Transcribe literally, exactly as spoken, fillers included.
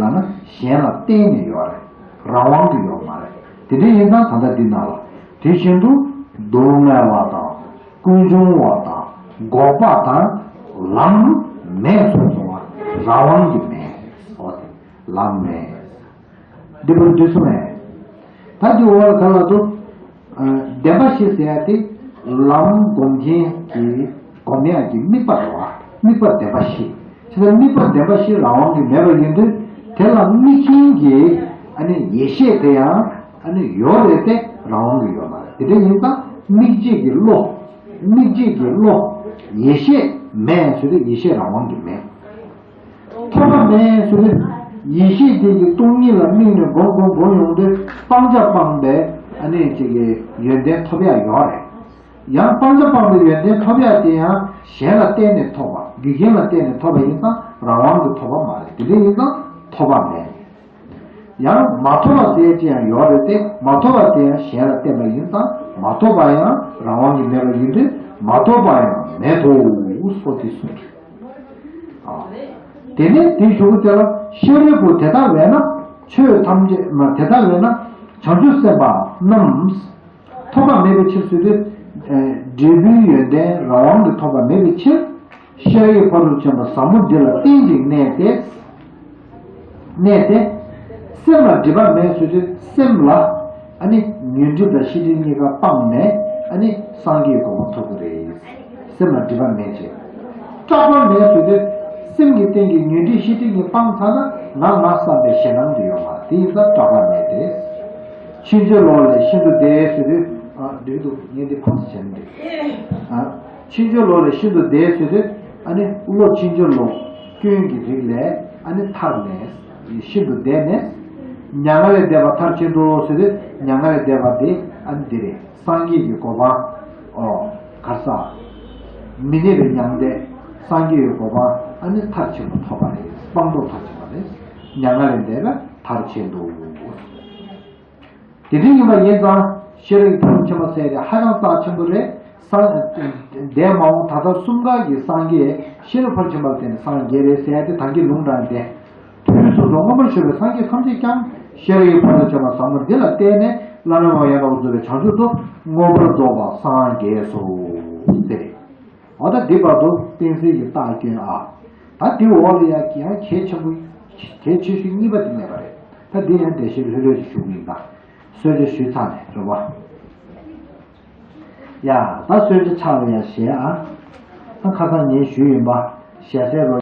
ཡང་ན་གཞན་ལ་བརྟེན་ནས་ཡོད་རེད། རང་དབང་གིས་ཡོད་མ་རེད། དེ་འདྲ་ཡིན་ཙང་ད་ལྟ་འདི་ནང་ལ་དེ་བཞིན་དུ་སྡུག་བསྔལ་བ་དང་ཀུན་འབྱུང་བ་དང་འགོག་པ་དང་ལམ་མེད་སོགས་སོ། རང་དབང་གིས་མེད། འོ་དེ་ལམ་མེད། འདི་པར་འདུས་སོང་ངས། ད་འདི་འོག་ལ་ག་ལ་འདུག་བདེན་པ་བཞི་ཟེར་ཡ་དེ་ལམ་སྒོམ་མཁན་གྱི་སྒོམ་ཡ་གི་དམིགས་པ་རེད་བ། དམིགས་པ་བདེན་པ་བཞི། ཕྱི་ལ་དམིགས་པ་བདེན་པ་བཞི་རང་དབང་གིས་མེད་པ་ཡིན་དུས། དེ་ལ་དམིགས་མཁན་གྱི་ཨ་ནི་ཡེ་ཤེས་དེ་ཡང་ཨ་ནི་ཡོད་རེད་དེ། རང་དབང་གིས་ཡོད་མ་རེད། དེ་འདྲ་ཡིན་ཙང་དམིགས་བྱེད་ཀྱི་བློ། དམིགས་བྱེད་ཀྱི་བློ། ཡེ་ཤེས་མེད་ཟེར་དུས་ཡེ་ཤེས་རང་དབང་གིས་མེད། ཐོབ་པ་མེད་ཟེར་དུས་ཡེ་ཤེས་དེ་གི་སྟོང་ཉིད་ལ་དམིགས་ནས་སྒོམ་སྒོམ་སྒོམ་ཡོང་དུས་སྤང་བྱ་སྤངས་པའི་ཨ་ནི་ཅིག་གི་ཡོན་ཏན་ཐོབ་ཡ་ཡོད་རེད། ཡང་སྤང་བྱ་སྤངས་པའི་ཡོན་ཏན་ཐོབ་ཡ་དེ་ཡང་གཞན་ལ་བརྟེན་ནས་ཐོབ་པ། རྒྱུ་རྐྱེན་ལ་བརྟེན་ནས་ཐོབ་པ་ཡིན་ཙང་རང་དབང་གིས་ཐོབ་པ་མ་རེད། དེ་འདྲ་ཡིན་ཙང་ཐོབ་པ་མེད། ཡང་མ་ཐོབ་པ་ཟེར་ཅི་ཡང་ཡོད་རེད་དེ། མ་ཐོབ་པ་དེ་ཡང་གཞན་ལ་བརྟེན་པ་ཡིན་ཙང་མ་ཐོབ་པ་ཡང་རང་དབང་གིས་མེད་པ་ཡིན་དུས་མ་ཐོབ་པ་ཡང་མེད་དོ་སོ་དེ་གསུངས། ཨ། དེ་ནས་དེའི་གཞུག་གུ་དེ་ལ་ཤཱ་རིའི་བུ་དེ་ལྟ་བས་ན་ཆོས་ཐམས་ཅད་མ་དེ་ལྟ་བས་ན་བྱང་ཆུབ་སེམས་དཔའ་རྣམས་ཐོབ་པ་མེད་པའི་ཕྱིར་ཟེར་དུས། ཨ། འབྲས་བུའི་ཡོན་ཏན་རང་དབང་གིས་ཐོབ་པ་མེད་པའི་ཕྱིར། ཤཱ་རིའི་ཕ་རོལ་ཏུ་ཕྱིན་པ་ཟབ་མོ་འདི་ལ་བརྟེན་ཅིང་གནས་ཏེ། གནས་ཏེ། སེམས་ལ་སྒྲིབ་པ་མེད་ཟེར་དུས་སེམས་ལ་ཨ་ནི་ཉོན་སྒྲིབ་དང་ཤེས་སྒྲིབ་གཉིས་ཀ་སྤངས་ནས་ཨ་ནི་སངས་རྒྱས་ཀྱི་གོ་འཕང་ཐོབ་ཀྱི་རེད། སེམས་ལ་སྒྲིབ་པ་མེད་ཅེས། སྐྲག་པ་མེད་ཟེར་དུས་སེམས་ཀྱི་སྟེང་གི་ཉོན་སྒྲིབ་ཤེས་སྒྲིབ་གཉིས་སྤངས་ཚར་ན་ང་ང་བསམ་པའི་ཞེད་སྣང་དེ་ཡོད་མ་རེད། དེ་ཡིན་ཙང་སྐྲག་པ་མེད་དེ། ཕྱིན་ཅི་ལོག་ལས་ཤིན་ཏུ་འདས་ཟེར་དུས། ཨ། འགྲིག་འདུག་ངས་འདི་ཕངས་སེ་བྱས་ནས་འགྲིག་ཨ། ཕྱིན་ཅི་ལོག་ལས་ཤིན་ཏུ་འདས་ཟེར་དུས་ཨ་ནི་བློ་ཕྱིན་ཅི་ལོག་སྐྱོན་གྱི་རིགས་ལས་ཨ་ནི་ཐར་ནས་ཤིན་ཏུ་འདས་ནས། མྱ་ངན་ལས་འདས་པ་མཐར་ཕྱིན་ཏོ་ཟེར་དུས་མྱ་ངན་ལས་འདས་པ་དེ་ཨ་ནི་འདི་རེད། སངས་རྒྱས་ཀྱི་གོ་འཕང་། ཨོ། ག་རེ་ཟ། མི་གནས་པའི་མྱང་འདས། སངས་རྒྱས་ཀྱི་གོ་འཕང་ཨ་ནི་མཐར་ཕྱིན་པ་ཐོབ་པ་རེད། སྤངས་རྟོགས་མཐར་ཕྱིན་པ་རེད། མྱ་ངན་ལས་འདས་པ་མཐར་ཕྱིན་ཏོ། དེ་འདྲ་ཡིན་པ་ཡིན་ཙང་ཤཱ་རིའི་ཕ་རོལ་ཏུ་ཕྱིན་པ་ཟེར་ཡ་དེ་ཧ་ཅང་རྩ་ཆེན་པོ་རེད། སངས། འདས་མ་འོངས་ད་ལྟ་གསུམ་ཀ་གི་སངས་རྒྱས་ཤཱ་རིའི་ཕ་རོལ་ཏུ་ཕྱིན་པ་དེ་ནི་སངས་རྒྱས་རེད་ཟེར་ཡ་དེ་ད་གིན་ལུང་དྲངས་ཏེ། དུས་སོ་སོ་མངོན་པར་བཞུགས་པའི་སངས་རྒྱས་ཐམས་ཅད་ཀྱང་ཤཱ་རིའི་ཕ་རོལ་ཏུ་ཕྱིན་པ་ཟབ་མོ་འདི་ལ་བརྟེན་ནས་བླ་ན་མེད་པ་ཡང་དག་པར་རྫོགས་པའི་བྱང་ཆུབ་ཏུ་མངོན་པར་རྫོགས་པར་སངས་རྒྱས་སོ་ཟེར། འོ་ད་འདི་བར་དུ་བསྟན་འཛིན་གྱི་རྟགས་སྐྱོན་ཨ། ད་འདི་འོག་ལ་ཡང་ཡང་གལ་ཆེན་པོ། གལ་ཆེ་ཤོས་གཉིས་པ་དེ་གནས་པ་རེད། ད་འདི་ཡང་འགྲེལ་བཤད་ལྷོད་ལྷོད་ཅིག་ཞུ་གི་ཡིན། ད་གསོལ་ཇ་ཞུས་ཚར་ནས་རེད་པ། ཡ། ད་གསོལ་ཇ་ཕྱག་ལ་ཡང་བཞེས་ཨ། ད་ཁ་སང་ངས་ཞུས་ཡིན་པ། ཞལ་ཟས་རོ།